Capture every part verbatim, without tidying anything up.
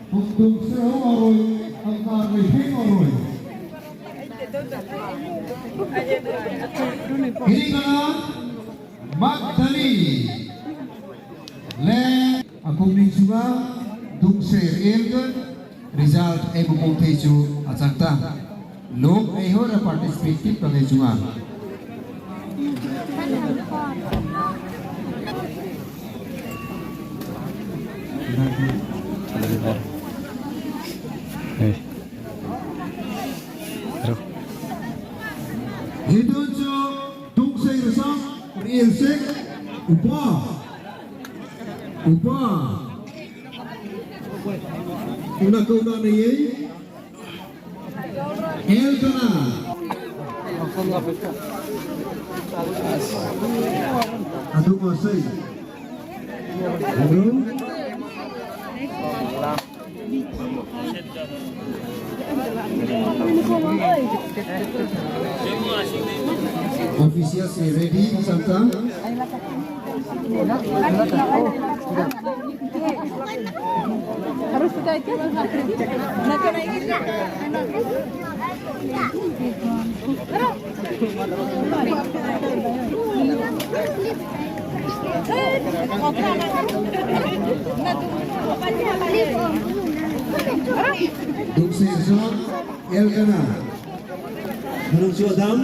Bukdung seo aroi, angkar rihing aroi. Kini kana Magdali. Le akung ni suga dungse elgan result e bukung thei chu achang ta. Lok e hora participate tip ta thei chunga. Hey. Ro. Hiduncho dungsai rwsang rielsek upa. Upa. Una kauna niyei. Elkana. Aduk masai. Hello. Officials ready, samtang. Dungse Isor, Elkana. Menungsu Adam.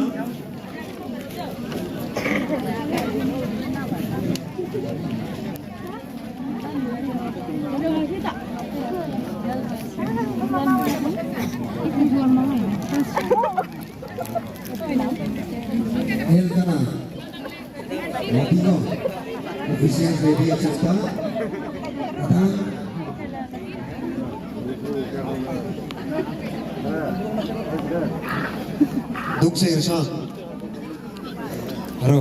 Elkana. Latino. Official ready achakta. Adam. Dukse Irsan. Aro.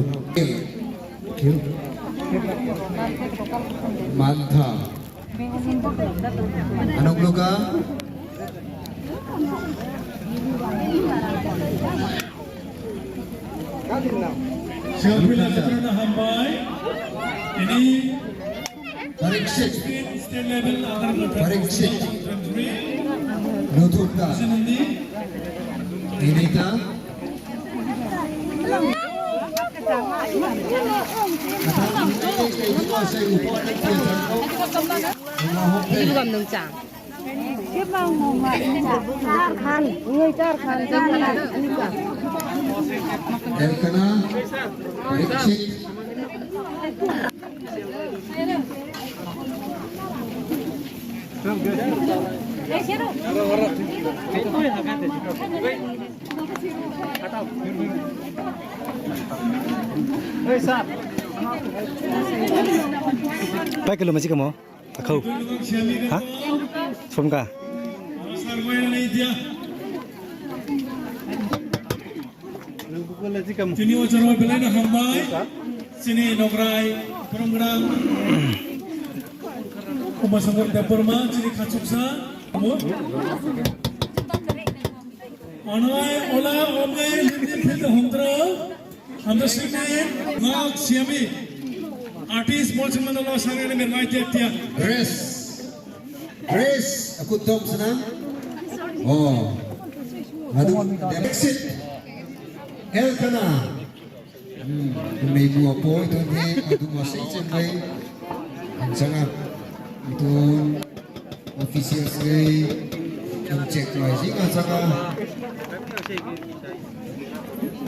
Mantha. Anok Luka. Selfie la katrana hambai. Ini Parikshit. State level under Parikshit. Luthukta. Ini ta. Ini bukan nungchang. Char khan, ini char khan, char khan. Elkana, Parikshit. Pai kilo masih kamu? Akhau. Ha? Somka. Chini o choroi belai no hambai. Chini nokrai, phrwnggrang. Umasongor Debbarma, chini khachuksa. Onoi, ola, omne, lindi, philde, homtro. Hamda sini, ngak, siami. Artist, mol, sing, mandalo, sangre, ne, mermai, tia, tia. Dress. Grace, aku tom sana. Oh. Aduh, exit. Elkana. Hmm, ini bu apo itu ni, aduh, masih cengkai. Ang sana. Itu official sih. Ang check lagi, ang sana.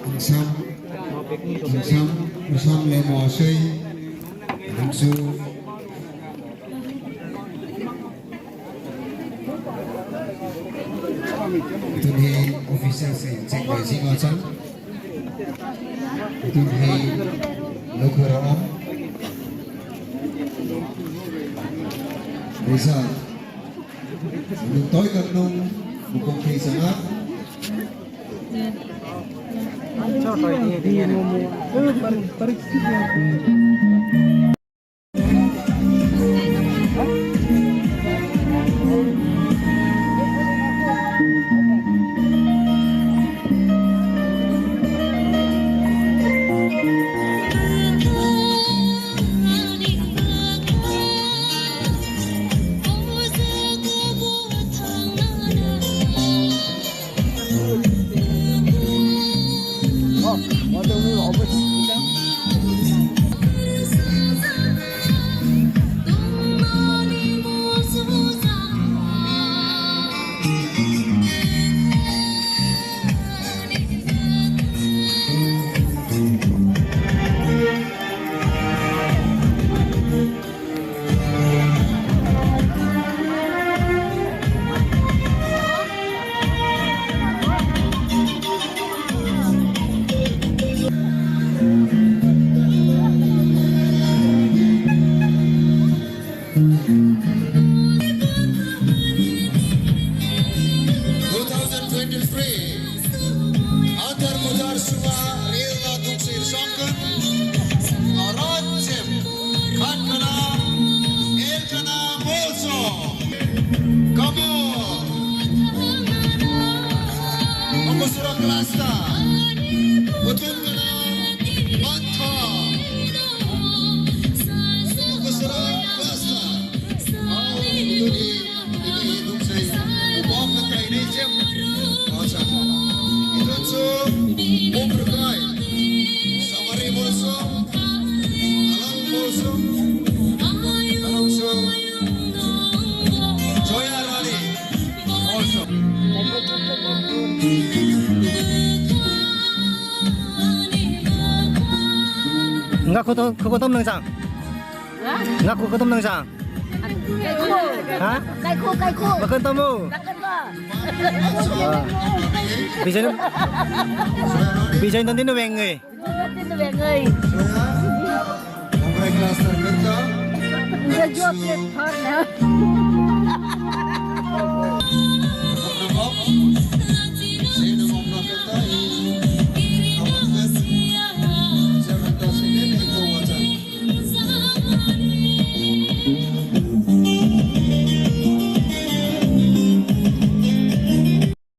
Ang sam. Ang sam. Ang sam lemo sih. Ang su. Tuni official se check bai si ngachang. Tuni lokho ram. Result. Nung toi kan nung bukong kei sana. Two thousand twenty-three, Adar Mudar Suwa Rila Duksir Songkun, Arachim, Khatkana, Elkana Molso, Kamo, Omusura Cluster, Butun Kana, Bantha, Omusura Cluster. Nga kotom, kotom nang jang. Nga kotom nang jang. Kaiko. Ha? Kaiko, kaiko. Bakun tamu. Bakun ba. Bijay, bijay nanti no wengwe. Nanti no wengwe. Enjoy job ke thar na.